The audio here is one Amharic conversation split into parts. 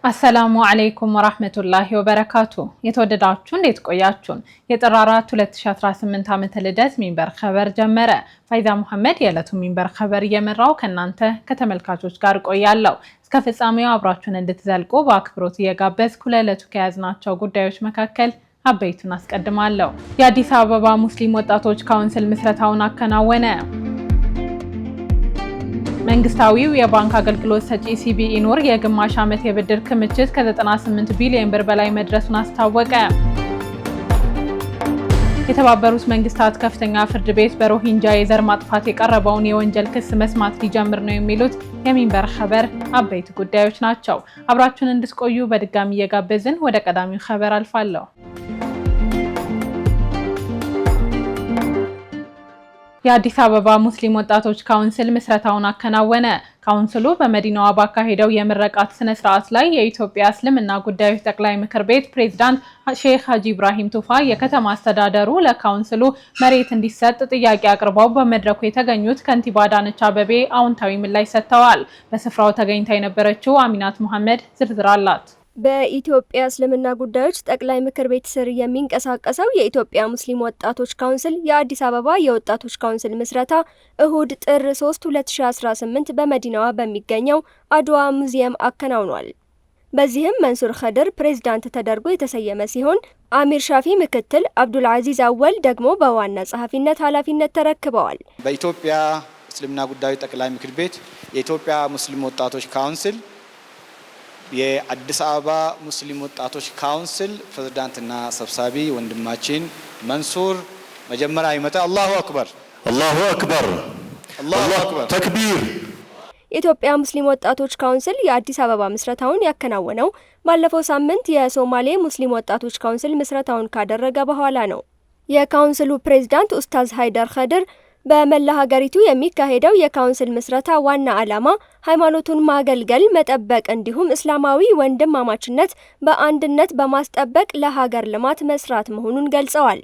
አሰላሙ አለይኩም ወራህመቱላሂ ወበረካቱ። የተወደዳችሁ እንዴት ቆያችሁን? የጥር 4 2018 ዓመተ ልደት ሚንበር ኸበር ጀመረ። ፋይዛ ሙሐመድ የዕለቱ ሚንበር ኸበር እየመራው ከእናንተ ከተመልካቾች ጋር ቆያለሁ። እስከ ፍጻሜው አብራችሁን እንድትዘልቁ በአክብሮት እየጋበዝኩ ለዕለቱ ከያዝናቸው ጉዳዮች መካከል አበይቱን አስቀድማለሁ። የአዲስ አበባ ሙስሊም ወጣቶች ካውንስል ምስረታውን አከናወነ። መንግስታዊው የባንክ አገልግሎት ሰጪ ሲቢኢ ኑር የግማሽ ዓመት የብድር ክምችት ከ98 ቢሊዮን ብር በላይ መድረሱን አስታወቀ። የተባበሩት መንግስታት ከፍተኛ ፍርድ ቤት በሮሂንጃ የዘር ማጥፋት የቀረበውን የወንጀል ክስ መስማት ሊጀምር ነው የሚሉት የሚንበር ኸበር አበይት ጉዳዮች ናቸው። አብራችሁን እንድትቆዩ በድጋሚ እየጋበዝን ወደ ቀዳሚው ኸበር አልፋለሁ። የአዲስ አበባ ሙስሊም ወጣቶች ካውንስል ምስረታውን አከናወነ። ካውንስሉ በመዲናዋ ባካሄደው የምረቃት ስነ ስርዓት ላይ የኢትዮጵያ እስልምና ጉዳዮች ጠቅላይ ምክር ቤት ፕሬዝዳንት ሼክ ሀጂ ኢብራሂም ቱፋ የከተማ አስተዳደሩ ለካውንስሉ መሬት እንዲሰጥ ጥያቄ አቅርበው በመድረኩ የተገኙት ከንቲባ አዳነች አቤቤ አዎንታዊ ምላሽ ሰጥተዋል። በስፍራው ተገኝታ የነበረችው አሚናት መሐመድ ዝርዝር አላት። በኢትዮጵያ እስልምና ጉዳዮች ጠቅላይ ምክር ቤት ስር የሚንቀሳቀሰው የኢትዮጵያ ሙስሊም ወጣቶች ካውንስል የአዲስ አበባ የወጣቶች ካውንስል ምስረታ እሁድ ጥር 3 2018 በመዲናዋ በሚገኘው አድዋ ሙዚየም አከናውኗል። በዚህም መንሱር ኸድር ፕሬዝዳንት ተደርጎ የተሰየመ ሲሆን አሚር ሻፊ ምክትል፣ አብዱል አዚዝ አወል ደግሞ በዋና ጸሐፊነት ኃላፊነት ተረክበዋል። በኢትዮጵያ እስልምና ጉዳዮች ጠቅላይ ምክር ቤት የኢትዮጵያ ሙስሊም ወጣቶች ካውንስል የአዲስ አበባ ሙስሊም ወጣቶች ካውንስል ፕሬዝዳንትና ሰብሳቢ ወንድማችን መንሱር መጀመሪያ ይመጣ። አላሁ አክበር፣ አላሁ አክበር፣ አላሁ አክበር፣ ተክቢር። የኢትዮጵያ ሙስሊም ወጣቶች ካውንስል የአዲስ አበባ ምስረታውን ያከናወነው ባለፈው ሳምንት የሶማሌ ሙስሊም ወጣቶች ካውንስል ምስረታውን ካደረገ በኋላ ነው። የካውንስሉ ፕሬዝዳንት ኡስታዝ ሃይደር ኸድር በመላ ሀገሪቱ የሚካሄደው የካውንስል ምስረታ ዋና ዓላማ ሃይማኖቱን ማገልገል፣ መጠበቅ እንዲሁም እስላማዊ ወንድማማችነት በአንድነት በማስጠበቅ ለሀገር ልማት መስራት መሆኑን ገልጸዋል።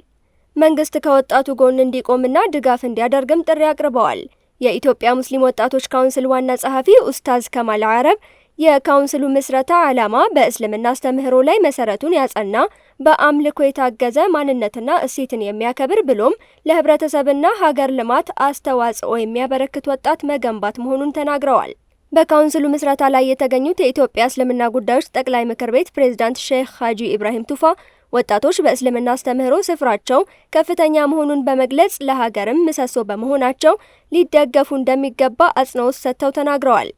መንግስት ከወጣቱ ጎን እንዲቆምና ድጋፍ እንዲያደርግም ጥሪ አቅርበዋል። የኢትዮጵያ ሙስሊም ወጣቶች ካውንስል ዋና ጸሐፊ ኡስታዝ ከማል አረብ የካውንስሉ ምስረታ ዓላማ በእስልምና አስተምህሮ ላይ መሰረቱን ያጸና፣ በአምልኮ የታገዘ፣ ማንነትና እሴትን የሚያከብር ብሎም ለህብረተሰብና ሀገር ልማት አስተዋጽኦ የሚያበረክት ወጣት መገንባት መሆኑን ተናግረዋል። በካውንስሉ ምስረታ ላይ የተገኙት የኢትዮጵያ እስልምና ጉዳዮች ጠቅላይ ምክር ቤት ፕሬዝዳንት ሼክ ሀጂ ኢብራሂም ቱፋ ወጣቶች በእስልምና አስተምህሮ ስፍራቸው ከፍተኛ መሆኑን በመግለጽ ለሀገርም ምሰሶ በመሆናቸው ሊደገፉ እንደሚገባ አጽንኦት ሰጥተው ተናግረዋል።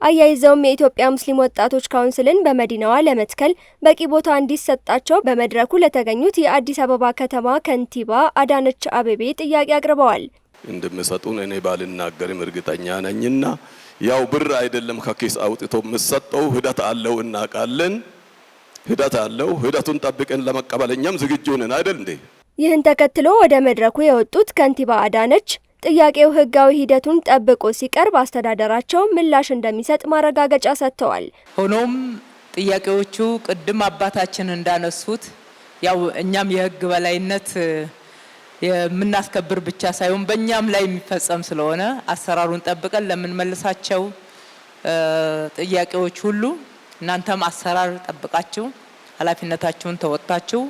አያይዘውም የኢትዮጵያ ሙስሊም ወጣቶች ካውንስልን በመዲናዋ ለመትከል በቂ ቦታ እንዲሰጣቸው በመድረኩ ለተገኙት የአዲስ አበባ ከተማ ከንቲባ አዳነች አቤቤ ጥያቄ አቅርበዋል። እንደሚሰጡን እኔ ባልናገርም እርግጠኛ ነኝና ያው ብር አይደለም ከኪስ አውጥቶ የምሰጠው፣ ሂደት አለው፣ እናውቃለን። ሂደት አለው። ሂደቱን ጠብቀን ለመቀበል እኛም ዝግጁ ነን አይደል እንዴ? ይህን ተከትሎ ወደ መድረኩ የወጡት ከንቲባ አዳነች ጥያቄው ሕጋዊ ሂደቱን ጠብቆ ሲቀርብ አስተዳደራቸው ምላሽ እንደሚሰጥ ማረጋገጫ ሰጥተዋል። ሆኖም ጥያቄዎቹ ቅድም አባታችን እንዳነሱት ያው እኛም የሕግ በላይነት የምናስከብር ብቻ ሳይሆን በእኛም ላይ የሚፈጸም ስለሆነ አሰራሩን ጠብቀን ለምንመልሳቸው ጥያቄዎች ሁሉ እናንተም አሰራር ጠብቃችሁ ኃላፊነታችሁን ተወጥታችሁ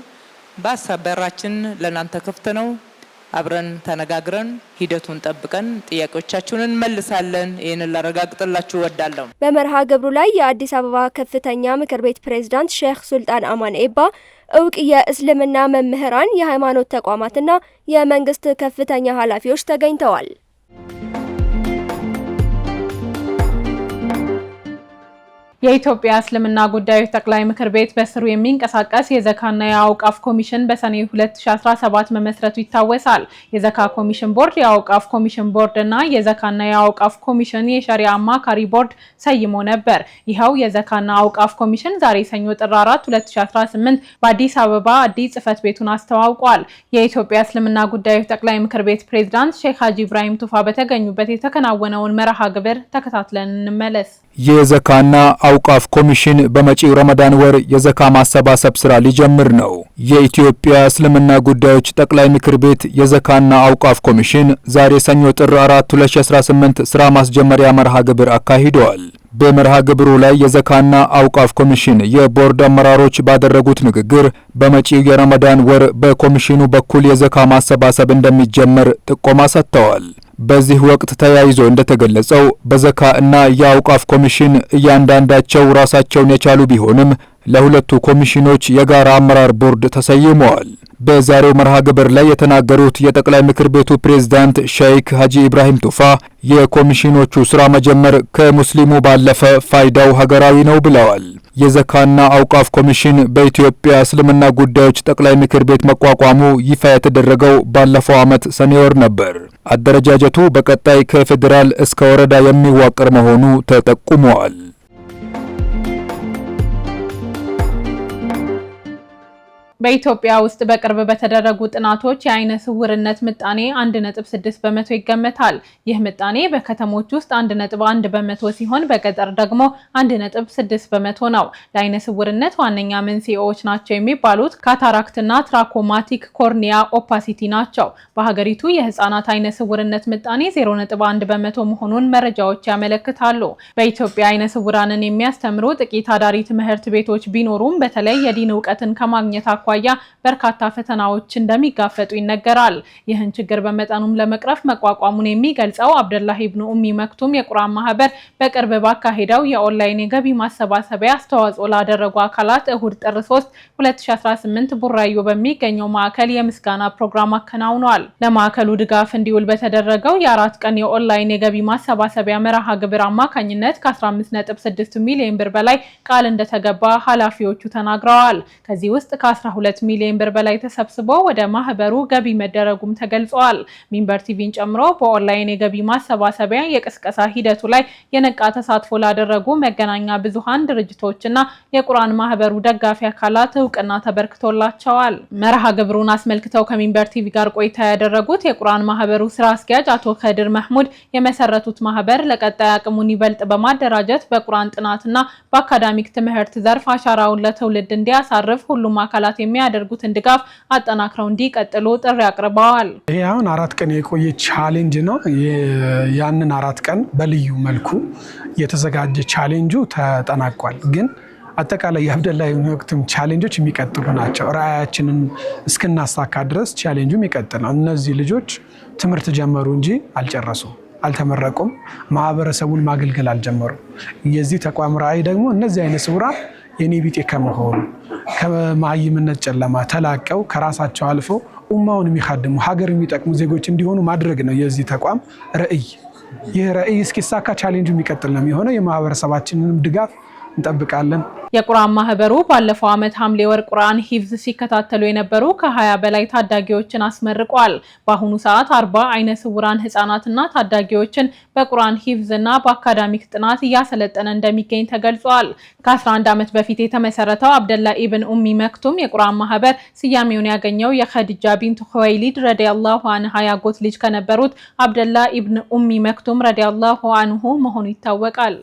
በራችን ለእናንተ ክፍት ነው። አብረን ተነጋግረን ሂደቱን ጠብቀን ጥያቄዎቻችሁን እንመልሳለን። ይህንን ላረጋግጥላችሁ እወዳለሁ። በመርሃ ግብሩ ላይ የአዲስ አበባ ከፍተኛ ምክር ቤት ፕሬዝዳንት ሼክ ሱልጣን አማን ኤባ፣ እውቅ የእስልምና መምህራን፣ የሃይማኖት ተቋማትና የመንግስት ከፍተኛ ኃላፊዎች ተገኝተዋል። የኢትዮጵያ እስልምና ጉዳዮች ጠቅላይ ምክር ቤት በስሩ የሚንቀሳቀስ የዘካና የአውቃፍ ኮሚሽን በሰኔ 2017 መመስረቱ ይታወሳል። የዘካ ኮሚሽን ቦርድ፣ የአውቃፍ ኮሚሽን ቦርድ እና የዘካና የአውቃፍ ኮሚሽን የሸሪያ አማካሪ ቦርድ ሰይሞ ነበር። ይኸው የዘካና አውቃፍ ኮሚሽን ዛሬ ሰኞ ጥር 4 2018 በአዲስ አበባ አዲስ ጽሕፈት ቤቱን አስተዋውቋል። የኢትዮጵያ እስልምና ጉዳዮች ጠቅላይ ምክር ቤት ፕሬዝዳንት ሼክ ሀጂ ኢብራሂም ቱፋ በተገኙበት የተከናወነውን መርሃ ግብር ተከታትለን እንመለስ። የዘካና አውቃፍ ኮሚሽን በመጪው ረመዳን ወር የዘካ ማሰባሰብ ስራ ሊጀምር ነው። የኢትዮጵያ እስልምና ጉዳዮች ጠቅላይ ምክር ቤት የዘካና አውቃፍ ኮሚሽን ዛሬ ሰኞ ጥር 4 2018 ስራ ማስጀመሪያ መርሃ ግብር አካሂደዋል። በመርሃ ግብሩ ላይ የዘካና አውቃፍ ኮሚሽን የቦርድ አመራሮች ባደረጉት ንግግር በመጪው የረመዳን ወር በኮሚሽኑ በኩል የዘካ ማሰባሰብ እንደሚጀመር ጥቆማ ሰጥተዋል። በዚህ ወቅት ተያይዞ እንደተገለጸው በዘካ እና የአውቃፍ ኮሚሽን እያንዳንዳቸው ራሳቸውን የቻሉ ቢሆንም ለሁለቱ ኮሚሽኖች የጋራ አመራር ቦርድ ተሰይመዋል። በዛሬው መርሃ ግብር ላይ የተናገሩት የጠቅላይ ምክር ቤቱ ፕሬዝዳንት ሸይክ ሀጂ ኢብራሂም ቱፋ የኮሚሽኖቹ ስራ መጀመር ከሙስሊሙ ባለፈ ፋይዳው ሀገራዊ ነው ብለዋል። የዘካና አውቃፍ ኮሚሽን በኢትዮጵያ እስልምና ጉዳዮች ጠቅላይ ምክር ቤት መቋቋሙ ይፋ የተደረገው ባለፈው ዓመት ሰኔ ወር ነበር። አደረጃጀቱ በቀጣይ ከፌዴራል እስከ ወረዳ የሚዋቀር መሆኑ ተጠቁመዋል። በኢትዮጵያ ውስጥ በቅርብ በተደረጉ ጥናቶች የአይነ ስውርነት ምጣኔ 1.6% ይገመታል። ይህ ምጣኔ በከተሞች ውስጥ 1.1% ሲሆን በገጠር ደግሞ 1.6% ነው። ለአይነ ስውርነት ዋነኛ መንስኤዎች ናቸው የሚባሉት cataract ና traumatic cornea opacity ናቸው። በሀገሪቱ የህፃናት አይነ ስውርነት ምጣኔ 0.1% መሆኑን መረጃዎች ያመለክታሉ። በኢትዮጵያ አይነ ስውራንን የሚያስተምሩ ጥቂት አዳሪ ትምህርት ቤቶች ቢኖሩም በተለይ የዲን እውቀትን ከማግኘት አኳያ በርካታ ፈተናዎች እንደሚጋፈጡ ይነገራል። ይህን ችግር በመጠኑም ለመቅረፍ መቋቋሙን የሚገልጸው አብደላህ ኢብኑ ኡሚ መክቱም የቁርአን ማህበር በቅርብ ባካሄደው የኦንላይን የገቢ ማሰባሰቢያ አስተዋጽኦ ላደረጉ አካላት እሁድ ጥር 3 2018 ቡራዮ በሚገኘው ማዕከል የምስጋና ፕሮግራም አከናውኗል። ለማዕከሉ ድጋፍ እንዲውል በተደረገው የ4 ቀን የኦንላይን የገቢ ማሰባሰቢያ መርሃ ግብር አማካኝነት ከ15.6 ሚሊዮን ብር በላይ ቃል እንደተገባ ኃላፊዎቹ ተናግረዋል። ከዚህ ውስጥ ከ12 ሚሊዮን ብር በላይ ተሰብስቦ ወደ ማህበሩ ገቢ መደረጉም ተገልጿል። ሚንበር ቲቪን ጨምሮ በኦንላይን የገቢ ማሰባሰቢያ የቅስቀሳ ሂደቱ ላይ የነቃ ተሳትፎ ላደረጉ መገናኛ ብዙሃን ድርጅቶችና የቁርአን ማህበሩ ደጋፊ አካላት እውቅና ተበርክቶላቸዋል። መርሃ ግብሩን አስመልክተው ከሚንበር ቲቪ ጋር ቆይታ ያደረጉት የቁርአን ማህበሩ ስራ አስኪያጅ አቶ ከድር መህሙድ የመሰረቱት ማህበር ለቀጣይ አቅሙን ይበልጥ በማደራጀት በቁርአን ጥናትና በአካዳሚክ ትምህርት ዘርፍ አሻራውን ለትውልድ እንዲያሳርፍ ሁሉም አካላት የሚያደርጉትን ድጋፍ አጠናክረው እንዲቀጥሉ ጥሪ አቅርበዋል። ይሄ አሁን 4 ቀን የቆየ challenge ነው። ያንን 4 ቀን በልዩ መልኩ የተዘጋጀ ቻሌንጁ ተጠናቋል። ግን አጠቃላይ የአብደላ ኢብኑ መክቱም challenge ኦች የሚቀጥሉ ናቸው። ራዕያችንን እስክናሳካ ድረስ ቻሌንጁ የሚቀጥል ነው። እነዚህ ልጆች ትምህርት ጀመሩ እንጂ አልጨረሱም፣ አልተመረቁም፣ ማህበረሰቡን ማገልገል አልጀመሩም። የዚህ ተቋም ራዕይ ደግሞ እነዚህ አይነ ስውራን የኔ ቢጤ ከመሆኑ ከመሃይምነት ጨለማ ተላቀው ከራሳቸው አልፈው ኡማውን የሚካድሙ ሀገር የሚጠቅሙ ዜጎች እንዲሆኑ ማድረግ ነው የዚህ ተቋም ራዕይ። ይህ ራዕይ እስኪሳካ ቻሌንጁ የሚቀጥል ነው የሚሆነው። የማህበረሰባችንንም ድጋፍ እንጠብቃለን። የቁርአን ማህበሩ ባለፈው ዓመት ሐምሌ ወር ቁርአን ሂፍዝ ሲከታተሉ የነበሩ ከ20 በላይ ታዳጊዎችን አስመርቋል። በአሁኑ ሰዓት 40 አይነ ስውራን ህጻናትና ታዳጊዎችን በቁርአን ሂፍዝ እና በአካዳሚክ ጥናት እያሰለጠነ እንደሚገኝ ተገልጿል። ከ11 ዓመት በፊት የተመሰረተው አብደላ ኢብን ኡሚ መክቱም የቁርአን ማህበር ስያሜውን ያገኘው የኸዲጃ ቢንት ኹወይሊድ ረዲየላሁ አንሃ ያጎት ልጅ ከነበሩት አብደላ ኢብን ኡሚ መክቱም ረዲየላሁ አንሁ መሆኑ ይታወቃል።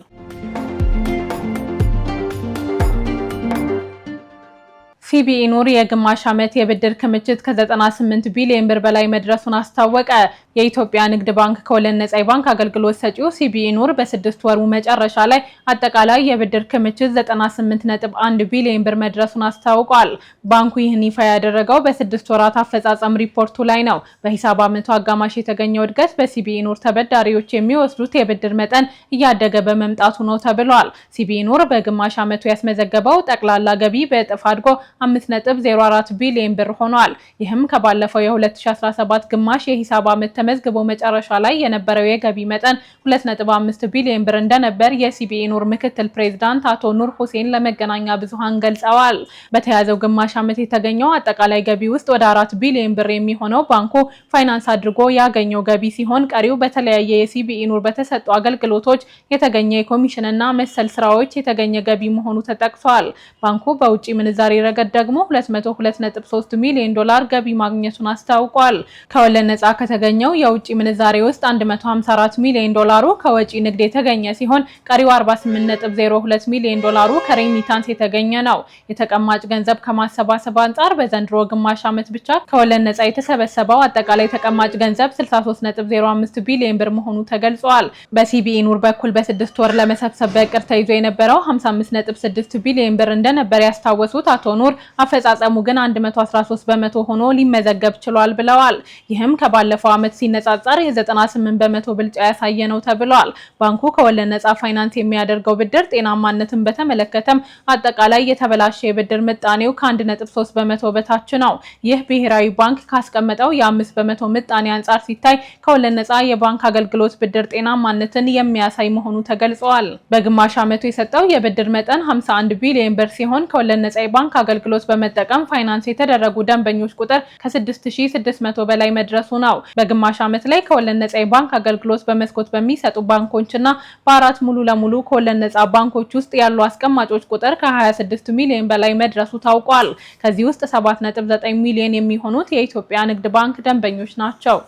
ሲቢኢ ኑር የግማሽ ዓመት የብድር ክምችት ከ98 ቢሊዮን ብር በላይ መድረሱን አስታወቀ። የኢትዮጵያ ንግድ ባንክ ከወለድ ነፃ የባንክ አገልግሎት ሰጪው ሲቢኢ ኑር በ6 ወሩ መጨረሻ ላይ አጠቃላይ የብድር ክምችት 98.1 ቢሊዮን ብር መድረሱን አስታውቋል። ባንኩ ይህን ይፋ ያደረገው በ6 ወራት አፈጻጸም ሪፖርቱ ላይ ነው። በሂሳብ ዓመቱ አጋማሽ የተገኘው እድገት በሲቢኢ ኑር ተበዳሪዎች የሚወስዱት የብድር መጠን እያደገ በመምጣቱ ነው ተብሏል። ሲቢኢ ኑር በግማሽ ዓመቱ ያስመዘገበው ጠቅላላ ገቢ በእጥፍ አድጎ 5.04 ቢሊዮን ብር ሆኗል። ይህም ከባለፈው የ2017 ግማሽ የሂሳብ ዓመት ተመዝግቦ መጨረሻ ላይ የነበረው የገቢ መጠን 2.5 ቢሊዮን ብር እንደነበር የሲቢኢ ኑር ምክትል ፕሬዝዳንት አቶ ኑር ሁሴን ለመገናኛ ብዙሃን ገልጸዋል። በተያዘው ግማሽ ዓመት የተገኘው አጠቃላይ ገቢ ውስጥ ወደ 4 ቢሊዮን ብር የሚሆነው ባንኩ ፋይናንስ አድርጎ ያገኘው ገቢ ሲሆን ቀሪው በተለያየ የሲቢኢ ኑር በተሰጡ አገልግሎቶች የተገኘ የኮሚሽንና መሰል ስራዎች የተገኘ ገቢ መሆኑ ተጠቅሷል። ባንኩ በውጭ ምንዛሬ ረገድ ደግሞ 202.3 ሚሊዮን ዶላር ገቢ ማግኘቱን አስታውቋል። ከወለድ ነፃ ከተገኘው ከተገኘው የውጭ ምንዛሬ ውስጥ 154 ሚሊዮን ዶላሩ ከወጪ ንግድ የተገኘ ሲሆን ቀሪው 48.02 ሚሊዮን ዶላሩ ከ remittance የተገኘ ነው። የተቀማጭ ገንዘብ ከማሰባሰብ አንጻር በዘንድሮ ግማሽ ዓመት ብቻ ከወለድ ነፃ የተሰበሰበው አጠቃላይ ተቀማጭ ገንዘብ 63.05 ቢሊዮን ብር መሆኑ ተገልጿል። በ CBE ኑር በኩል በ6 ወር ለመሰብሰብ በእቅድ ተይዞ የነበረው 55.6 ቢሊዮን ብር እንደነበር ያስታወሱት አቶ ኑር አፈጻጸሙ ግን 113% ሆኖ ሊመዘገብ ችሏል ብለዋል። ይህም ከባለፈው ዓመት ሲነጻጸር የ98% ብልጫ ያሳየ ነው ተብሏል። ባንኩ ከወለድ ነፃ ፋይናንስ የሚያደርገው ብድር ጤናማነትን በተመለከተም አጠቃላይ የተበላሸ የብድር ምጣኔው ከ1.3% በታች ነው። ይህ ብሔራዊ ባንክ ካስቀመጠው የ5% ምጣኔ አንጻር ሲታይ ከወለድ ነፃ የባንክ አገልግሎት ብድር ጤናማነትን የሚያሳይ መሆኑ ተገልጿል። በግማሽ ዓመቱ የሰጠው የብድር መጠን 51 ቢሊዮን ብር ሲሆን ከወለድ ነፃ የባንክ አገልግሎት በመጠቀም ፋይናንስ የተደረጉ ደንበኞች ቁጥር ከ6600 በላይ መድረሱ ነው። በግማሽ ዓመት ላይ ከወለድ ነፃ የባንክ አገልግሎት በመስኮት በሚሰጡ ባንኮችና በአራት ሙሉ ለሙሉ ከወለድ ነፃ ባንኮች ውስጥ ያሉ አስቀማጮች ቁጥር ከ26 ሚሊዮን በላይ መድረሱ ታውቋል። ከዚህ ውስጥ 7.9 ሚሊዮን የሚሆኑት የኢትዮጵያ ንግድ ባንክ ደንበኞች ናቸው።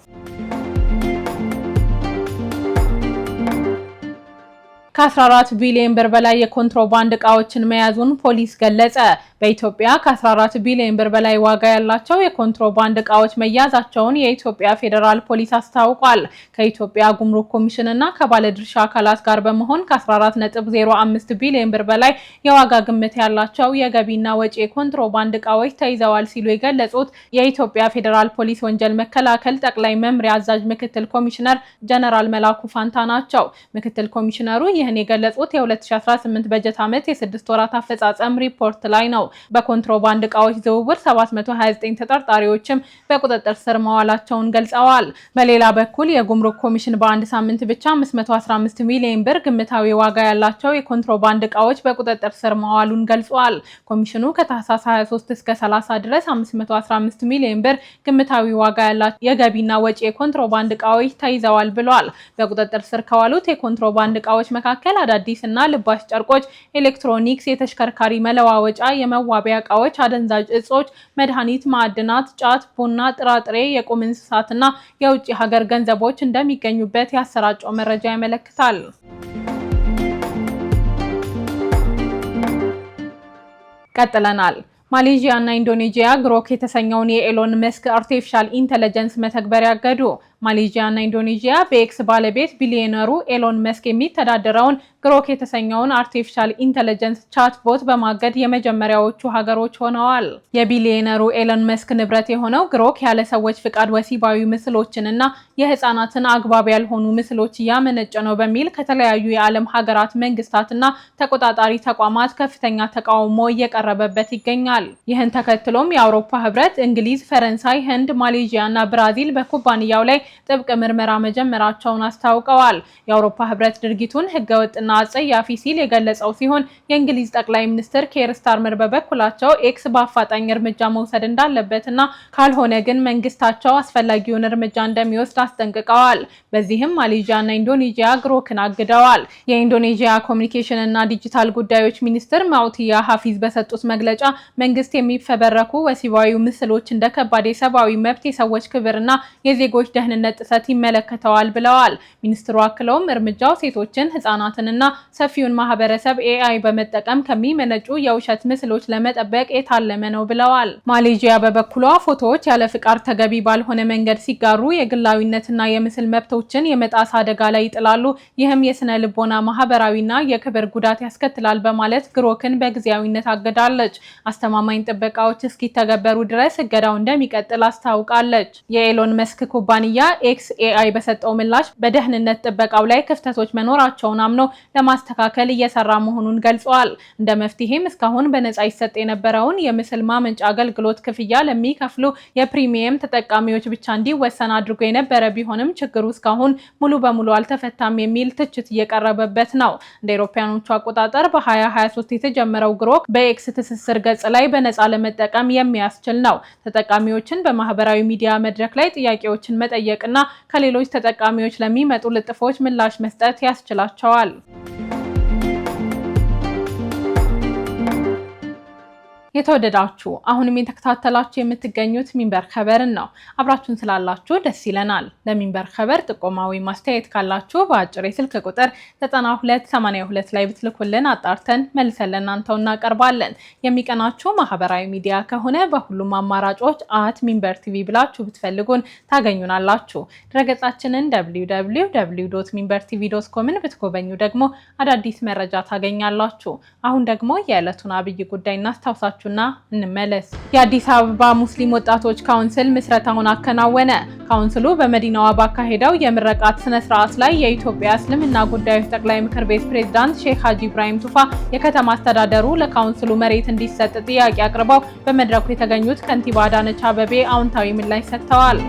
ከ14 ቢሊዮን ብር በላይ የኮንትሮባንድ እቃዎችን መያዙን ፖሊስ ገለጸ። በኢትዮጵያ ከ14 ቢሊዮን ብር በላይ ዋጋ ያላቸው የኮንትሮባንድ እቃዎች መያዛቸውን የኢትዮጵያ ፌዴራል ፖሊስ አስታውቋል። ከኢትዮጵያ ጉምሩክ ኮሚሽን እና ከባለድርሻ አካላት ጋር በመሆን ከ14.05 ቢሊዮን ብር በላይ የዋጋ ግምት ያላቸው የገቢና ወጪ የኮንትሮባንድ እቃዎች ተይዘዋል ሲሉ የገለጹት የኢትዮጵያ ፌዴራል ፖሊስ ወንጀል መከላከል ጠቅላይ መምሪያ አዛዥ ምክትል ኮሚሽነር ጀነራል መላኩ ፋንታ ናቸው። ምክትል ኮሚሽነሩ ይህን የገለጹት የ2018 በጀት ዓመት የ6 ወራት አፈጻጸም ሪፖርት ላይ ነው። በኮንትሮባንድ እቃዎች ዝውውር 729 ተጠርጣሪዎችም በቁጥጥር ስር መዋላቸውን ገልጸዋል። በሌላ በኩል የጉምሩክ ኮሚሽን በአንድ ሳምንት ብቻ 515 ሚሊዮን ብር ግምታዊ ዋጋ ያላቸው የኮንትሮባንድ እቃዎች በቁጥጥር ስር መዋሉን ገልጿል። ኮሚሽኑ ከታህሳስ 23 እስከ 30 ድረስ 515 ሚሊዮን ብር ግምታዊ ዋጋ ያላቸው የገቢና ወጪ የኮንትሮባንድ እቃዎች ተይዘዋል ብሏል። በቁጥጥር ስር ከዋሉት የኮንትሮባንድ እቃዎች መካከል አዳዲስ እና ልባሽ ጨርቆች፣ ኤሌክትሮኒክስ፣ የተሽከርካሪ መለዋወጫ፣ የመዋቢያ እቃዎች፣ አደንዛዥ እጾች፣ መድኃኒት፣ ማዕድናት፣ ጫት፣ ቡና፣ ጥራጥሬ፣ የቁም እንስሳትና የውጭ ሀገር ገንዘቦች እንደሚገኙበት ያሰራጨው መረጃ ያመለክታል። ቀጥለናል። ማሌዥያ እና ኢንዶኔዥያ ግሮክ የተሰኘውን የኤሎን መስክ artificial intelligence መተግበሪያ አገዱ። ማሌዥያ እና ኢንዶኔዥያ በኤክስ ባለቤት ቢሊዮነሩ ኤሎን መስክ የሚተዳደረውን ግሮክ የተሰኘውን artificial intelligence chatbot በማገድ የመጀመሪያዎቹ ሀገሮች ሆነዋል። የቢሊዮነሩ ኤሎን መስክ ንብረት የሆነው ግሮክ ያለ ሰዎች ፍቃድ ወሲባዊ ምስሎችን እና የህፃናትን አግባብ ያልሆኑ ምስሎች እያመነጨ ነው በሚል ከተለያዩ የዓለም ሀገራት መንግስታትና ተቆጣጣሪ ተቋማት ከፍተኛ ተቃውሞ እየቀረበበት ይገኛል። ይህን ተከትሎም የአውሮፓ ህብረት፣ እንግሊዝ፣ ፈረንሳይ፣ ህንድ፣ ማሌዥያ እና ብራዚል በኩባንያው ላይ ጥብቅ ምርመራ መጀመራቸውን አስታውቀዋል። የአውሮፓ ህብረት ድርጊቱን ህገወጥና አጸያፊ ሲል የገለጸው ሲሆን የእንግሊዝ ጠቅላይ ሚኒስትር ኬር ስታርመር በበኩላቸው ኤክስ በአፋጣኝ እርምጃ መውሰድ እንዳለበትና ካልሆነ ግን መንግስታቸው አስፈላጊውን እርምጃ እንደሚወስድ አስጠንቅቀዋል። በዚህም ማሌዥያ እና ኢንዶኔዥያ ግሮክን አግደዋል። የኢንዶኔዥያ ኮሚኒኬሽን እና ዲጂታል ጉዳዮች ሚኒስትር ማውቲያ ሀፊዝ በሰጡት መግለጫ መንግስት የሚፈበረኩ ወሲባዊ ምስሎች እንደ ከባድ የሰብአዊ መብት፣ የሰዎች ክብርና የዜጎች ደህንነት ጥሰት ይመለከተዋል ብለዋል። ሚኒስትሩ አክለውም እርምጃው ሴቶችን፣ ህጻናትንና ሰፊውን ማህበረሰብ AI በመጠቀም ከሚመነጩ የውሸት ምስሎች ለመጠበቅ የታለመ ነው ብለዋል። ማሌዥያ በበኩሏ ፎቶዎች ያለ ፍቃድ ተገቢ ባልሆነ መንገድ ሲጋሩ የግላዊነትና የምስል መብቶችን የመጣስ አደጋ ላይ ይጥላሉ፣ ይህም የስነ ልቦና፣ ማህበራዊና የክብር ጉዳት ያስከትላል በማለት ግሮክን በጊዜያዊነት አግዳለች። አስተማማኝ ጥበቃዎች እስኪተገበሩ ድረስ እገዳው እንደሚቀጥል አስታውቃለች። የኤሎን መስክ ኩባንያ xAI በሰጠው ምላሽ በደህንነት ጥበቃው ላይ ክፍተቶች መኖራቸውን አምኖ ለማስተካከል እየሰራ መሆኑን ገልጿል። እንደ መፍትሄም እስካሁን በነጻ ይሰጥ የነበረውን የምስል ማመንጫ አገልግሎት ክፍያ ለሚከፍሉ የ premium ተጠቃሚዎች ብቻ እንዲወሰን አድርጎ የነበረ ቢሆንም ችግሩ እስካሁን ሙሉ በሙሉ አልተፈታም የሚል ትችት እየቀረበበት ነው። እንደ አውሮፓውያኖቹ አቆጣጠር በ2023 የተጀመረው ግሮክ በኤክስ ትስስር ገጽ ላይ በነጻ ለመጠቀም የሚያስችል ነው። ተጠቃሚዎችን በማህበራዊ ሚዲያ መድረክ ላይ ጥያቄዎችን መጠየቅና ከሌሎች ተጠቃሚዎች ለሚመጡ ልጥፎች ምላሽ መስጠት ያስችላቸዋል። የተወደዳችሁ፣ አሁንም የተከታተላችሁ የምትገኙት ሚንበር ኸበርን ነው። አብራችሁን ስላላችሁ ደስ ይለናል። ለሚንበር ኸበር ጥቆማ ወይም አስተያየት ካላችሁ በአጭር የስልክ ቁጥር 9282 ላይ ብትልኩልን አጣርተን መልሰን ለእናንተው እናቀርባለን። የሚቀናችሁ ማህበራዊ ሚዲያ ከሆነ በሁሉም አማራጮች @ሚንበርቲቪ ብላችሁ ብትፈልጉን ታገኙናላችሁ። ድረገጻችንን www.ሚንበርቲቪ.com ን ብትጎበኙ ደግሞ አዳዲስ መረጃ ታገኛላችሁ። አሁን ደግሞ የዕለቱን አብይ ጉዳይ እናስታውሳችሁና እንመለስ። የአዲስ አበባ ሙስሊም ወጣቶች ካውንስል ምስረታውን አከናወነ። ካውንስሉ በመዲናዋ ባካሄደው የምረቃት ስነ ስርዓት ላይ የኢትዮጵያ እስልምና ጉዳዮች ጠቅላይ ምክር ቤት ፕሬዝዳንት ሼክ ሀጂ ኢብራሂም ቱፋ የከተማ አስተዳደሩ ለካውንስሉ መሬት እንዲሰጥ ጥያቄ አቅርበው በመድረኩ የተገኙት ከንቲባ አዳነች አቤቤ አዎንታዊ ምላሽ ሰጥተዋል።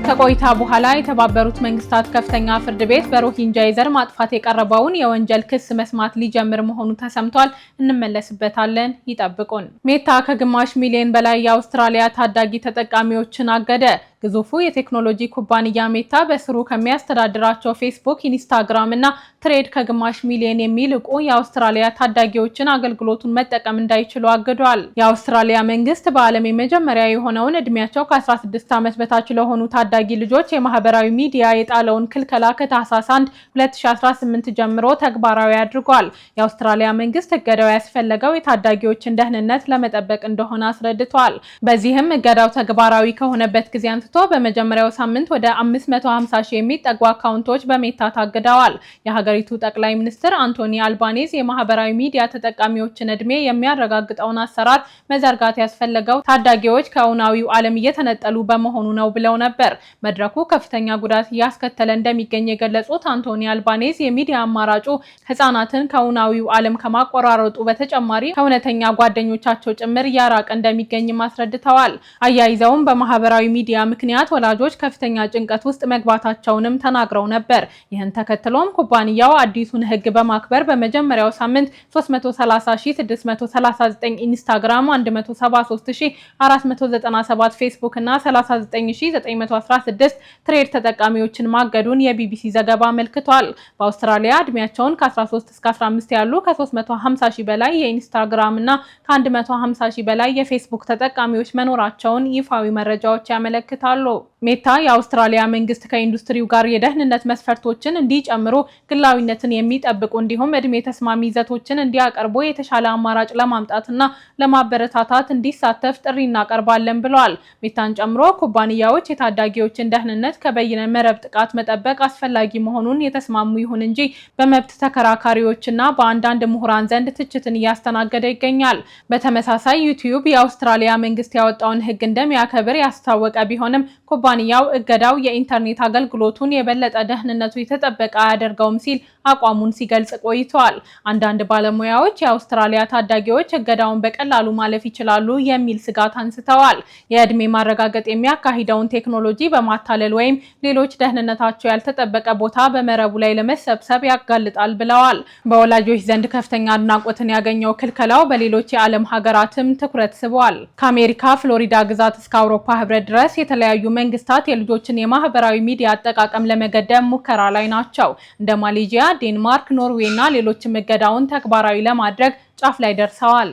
ከቆይታ በኋላ የተባበሩት መንግስታት ከፍተኛ ፍርድ ቤት በሮሂንጃ የዘር ማጥፋት የቀረበውን የወንጀል ክስ መስማት ሊጀምር መሆኑ ተሰምቷል። እንመለስበታለን። ይጠብቁን። ሜታ ከ0.5 ሚሊዮን በላይ የአውስትራሊያ ታዳጊ ተጠቃሚዎችን አገደ። ግዙፉ የቴክኖሎጂ ኩባንያ ሜታ በስሩ ከሚያስተዳድራቸው ፌስቡክ፣ ኢንስታግራም እና ትሬድ ከ0.5 ሚሊዮን የሚልቁ የአውስትራሊያ ታዳጊዎችን አገልግሎቱን መጠቀም እንዳይችሉ አግዷል። የአውስትራሊያ መንግስት በዓለም የመጀመሪያ የሆነውን እድሜያቸው ከ16 ዓመት በታች ለሆኑ ታዳጊ ልጆች የማህበራዊ ሚዲያ የጣለውን ክልከላ ከታህሳስ 1 2018 ጀምሮ ተግባራዊ አድርጓል። የአውስትራሊያ መንግስት እገዳው ያስፈለገው የታዳጊዎችን ደህንነት ለመጠበቅ እንደሆነ አስረድቷል። በዚህም እገዳው ተግባራዊ ከሆነበት ጊዜ አንስቶ በመጀመሪያው ሳምንት ወደ 550 ሺህ የሚጠጉ አካውንቶች በሜታ ታግደዋል። የሀገሪቱ ጠቅላይ ሚኒስትር አንቶኒ አልባኔዝ የማህበራዊ ሚዲያ ተጠቃሚዎችን እድሜ የሚያረጋግጠውን አሰራር መዘርጋት ያስፈለገው ታዳጊዎች ከእውናዊው ዓለም እየተነጠሉ በመሆኑ ነው ብለው ነበር። መድረኩ ከፍተኛ ጉዳት እያስከተለ እንደሚገኝ የገለጹት አንቶኒ አልባኔዝ የሚዲያ አማራጩ ህጻናትን ከእውናዊው ዓለም ከማቆራረጡ በተጨማሪ ከእውነተኛ ጓደኞቻቸው ጭምር እያራቀ እንደሚገኝም አስረድተዋል። አያይዘውም በማህበራዊ ሚዲያ ምክንያት ወላጆች ከፍተኛ ጭንቀት ውስጥ መግባታቸውንም ተናግረው ነበር። ይህን ተከትሎም ኩባንያው አዲሱን ህግ በማክበር በመጀመሪያው ሳምንት 330639 ኢንስታግራም፣ 173497 ፌስቡክ እና 39916 ትሬድ ተጠቃሚዎችን ማገዱን የቢቢሲ ዘገባ አመልክቷል። በአውስትራሊያ እድሜያቸውን ከ13 እስከ 15 ያሉ ከ350 ሺህ በላይ የኢንስታግራም እና ከ150 ሺህ በላይ የፌስቡክ ተጠቃሚዎች መኖራቸውን ይፋዊ መረጃዎች ያመለክታሉ። ሜታ የአውስትራሊያ መንግስት ከኢንዱስትሪው ጋር የደህንነት መስፈርቶችን እንዲጨምሩ፣ ግላዊነትን የሚጠብቁ እንዲሁም እድሜ ተስማሚ ይዘቶችን እንዲያቀርቡ የተሻለ አማራጭ ለማምጣትና ለማበረታታት እንዲሳተፍ ጥሪ እናቀርባለን ብለዋል። ሜታን ጨምሮ ኩባንያዎች የታዳጊዎችን ደህንነት ከበይነ መረብ ጥቃት መጠበቅ አስፈላጊ መሆኑን የተስማሙ ይሁን እንጂ በመብት ተከራካሪዎችና በአንዳንድ ምሁራን ዘንድ ትችትን እያስተናገደ ይገኛል። በተመሳሳይ ዩቲዩብ የአውስትራሊያ መንግስት ያወጣውን ሕግ እንደሚያከብር ያስታወቀ ቢሆንም ኩባንያው እገዳው የኢንተርኔት አገልግሎቱን የበለጠ ደህንነቱ የተጠበቀ አያደርገውም ሲል አቋሙን ሲገልጽ ቆይቷል። አንዳንድ ባለሙያዎች የአውስትራሊያ ታዳጊዎች እገዳውን በቀላሉ ማለፍ ይችላሉ የሚል ስጋት አንስተዋል። የእድሜ ማረጋገጥ የሚያካሂደውን ቴክኖሎጂ በማታለል ወይም ሌሎች ደህንነታቸው ያልተጠበቀ ቦታ በመረቡ ላይ ለመሰብሰብ ያጋልጣል ብለዋል። በወላጆች ዘንድ ከፍተኛ አድናቆትን ያገኘው ክልከላው በሌሎች የዓለም ሀገራትም ትኩረት ስቧል። ከአሜሪካ ፍሎሪዳ ግዛት እስከ አውሮፓ ህብረት ድረስ የተለያዩ መንግስታት የልጆችን የማህበራዊ ሚዲያ አጠቃቀም ለመገደብ ሙከራ ላይ ናቸው። እንደ ማሌዥያ፣ ዴንማርክ፣ ኖርዌይ እና ሌሎችም እገዳውን ተግባራዊ ለማድረግ ጫፍ ላይ ደርሰዋል።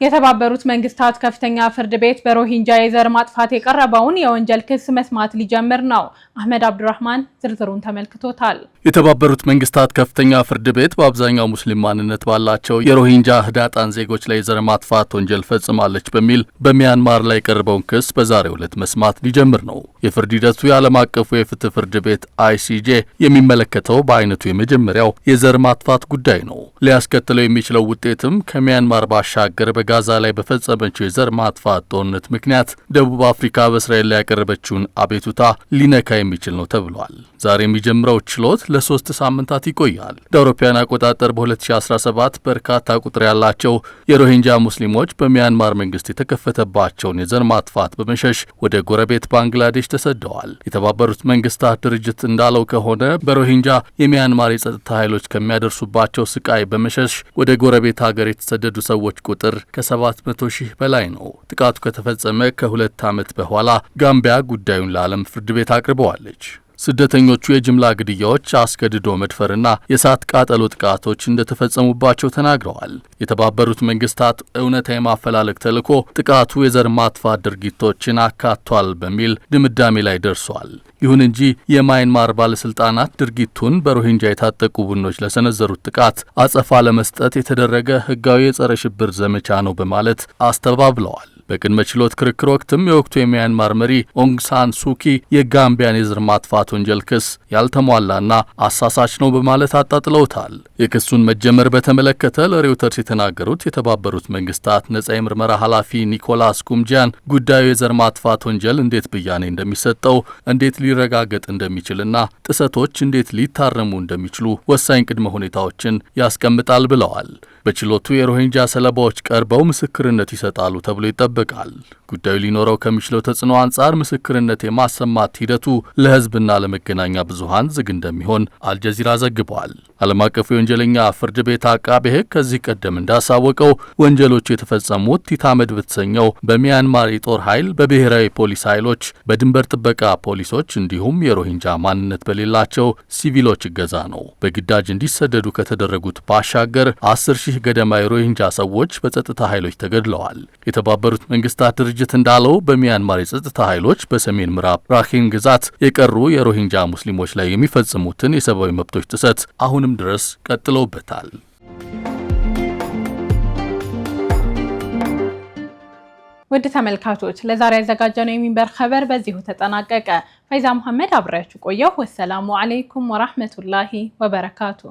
የተባበሩት መንግስታት ከፍተኛ ፍርድ ቤት በሮሂንጃ የዘር ማጥፋት የቀረበውን የወንጀል ክስ መስማት ሊጀምር ነው። አህመድ አብዱራህማን ዝርዝሩን ተመልክቶታል። የተባበሩት መንግስታት ከፍተኛ ፍርድ ቤት በአብዛኛው ሙስሊም ማንነት ባላቸው የሮሂንጃ ህዳጣን ዜጎች ላይ የዘር ማጥፋት ወንጀል ፈጽማለች በሚል በሚያንማር ላይ የቀረበውን ክስ በዛሬው ዕለት መስማት ሊጀምር ነው። የፍርድ ሂደቱ የዓለም አቀፉ የፍትህ ፍርድ ቤት አይሲጄ የሚመለከተው በአይነቱ የመጀመሪያው የዘር ማጥፋት ጉዳይ ነው። ሊያስከትለው የሚችለው ውጤትም ከሚያንማር ባሻገር በጋዛ ላይ በፈጸመችው የዘር ማጥፋት ጦርነት ምክንያት ደቡብ አፍሪካ በእስራኤል ላይ ያቀረበችውን አቤቱታ ሊነካ የሚችል ነው ተብሏል። ዛሬ የሚጀምረው ችሎት ለ3 ሳምንታት ይቆያል። እንደ አውሮፓውያን አቆጣጠር በ2017 በርካታ ቁጥር ያላቸው የሮሂንጃ ሙስሊሞች በሚያንማር መንግስት የተከፈተባቸውን የዘር ማጥፋት በመሸሽ ወደ ጎረቤት ባንግላዴሽ ተሰደዋል። የተባበሩት መንግስታት ድርጅት እንዳለው ከሆነ በሮሂንጃ የሚያንማር የጸጥታ ኃይሎች ከሚያደርሱባቸው ስቃይ በመሸሽ ወደ ጎረቤት ሀገር የተሰደዱ ሰዎች ቁጥር ከ700 ሺህ በላይ ነው። ጥቃቱ ከተፈጸመ ከ2 ዓመት በኋላ ጋምቢያ ጉዳዩን ለዓለም ፍርድ ቤት አቅርበዋለች። ስደተኞቹ የጅምላ ግድያዎች፣ አስገድዶ መድፈርና የእሳት ቃጠሎ ጥቃቶች እንደተፈጸሙባቸው ተናግረዋል። የተባበሩት መንግስታት እውነታ የማፈላለግ ተልዕኮ ጥቃቱ የዘር ማጥፋት ድርጊቶችን አካቷል በሚል ድምዳሜ ላይ ደርሷል። ይሁን እንጂ የማይንማር ባለስልጣናት ድርጊቱን በሮሂንጃ የታጠቁ ቡድኖች ለሰነዘሩት ጥቃት አጸፋ ለመስጠት የተደረገ ህጋዊ የጸረ ሽብር ዘመቻ ነው በማለት አስተባብለዋል። በቅድመ ችሎት ክርክር ወቅትም የወቅቱ የሚያንማር መሪ ኦንግ ሳን ሱኪ የጋምቢያን የዘር ማጥፋት ወንጀል ክስ ያልተሟላና አሳሳች ነው በማለት አጣጥለውታል። የክሱን መጀመር በተመለከተ ለሬውተርስ የተናገሩት የተባበሩት መንግስታት ነጻ የምርመራ ኃላፊ ኒኮላስ ኩምጂያን ጉዳዩ የዘር ማጥፋት ወንጀል እንዴት ብያኔ እንደሚሰጠው፣ እንዴት ሊረጋገጥ እንደሚችልና ጥሰቶች እንዴት ሊታረሙ እንደሚችሉ ወሳኝ ቅድመ ሁኔታዎችን ያስቀምጣል ብለዋል። በችሎቱ የሮሂንጃ ሰለባዎች ቀርበው ምስክርነት ይሰጣሉ ተብሎ ይጠበቃል። ጉዳዩ ሊኖረው ከሚችለው ተጽዕኖ አንጻር ምስክርነት የማሰማት ሂደቱ ለህዝብና ለመገናኛ ብዙሃን ዝግ እንደሚሆን አልጀዚራ ዘግቧል። ዓለም አቀፉ የወንጀለኛ ፍርድ ቤት አቃቤ ሕግ ከዚህ ቀደም እንዳሳወቀው ወንጀሎቹ የተፈጸሙት ቲታመድ በተሰኘው በሚያንማር የጦር ኃይል፣ በብሔራዊ ፖሊስ ኃይሎች፣ በድንበር ጥበቃ ፖሊሶች እንዲሁም የሮሂንጃ ማንነት በሌላቸው ሲቪሎች እገዛ ነው። በግዳጅ እንዲሰደዱ ከተደረጉት ባሻገር 10,000 ገደማ የሮሂንጃ ሰዎች በጸጥታ ኃይሎች ተገድለዋል። የተባበሩት መንግስታት ድርጅት እንዳለው በሚያንማር የጸጥታ ኃይሎች በሰሜን ምዕራብ ራኪን ግዛት የቀሩ የሮሂንጃ ሙስሊሞች ላይ የሚፈጽሙትን የሰብአዊ መብቶች ጥሰት አሁንም ድረስ ቀጥለውበታል። ውድ ተመልካቾች፣ ለዛሬ ያዘጋጀነው የሚንበር ኸበር በዚሁ ተጠናቀቀ። ፈይዛ መሐመድ አብሬያችሁ ቆየሁ። ወሰላሙ አለይኩም ወራህመቱላሂ ወበረካቱ።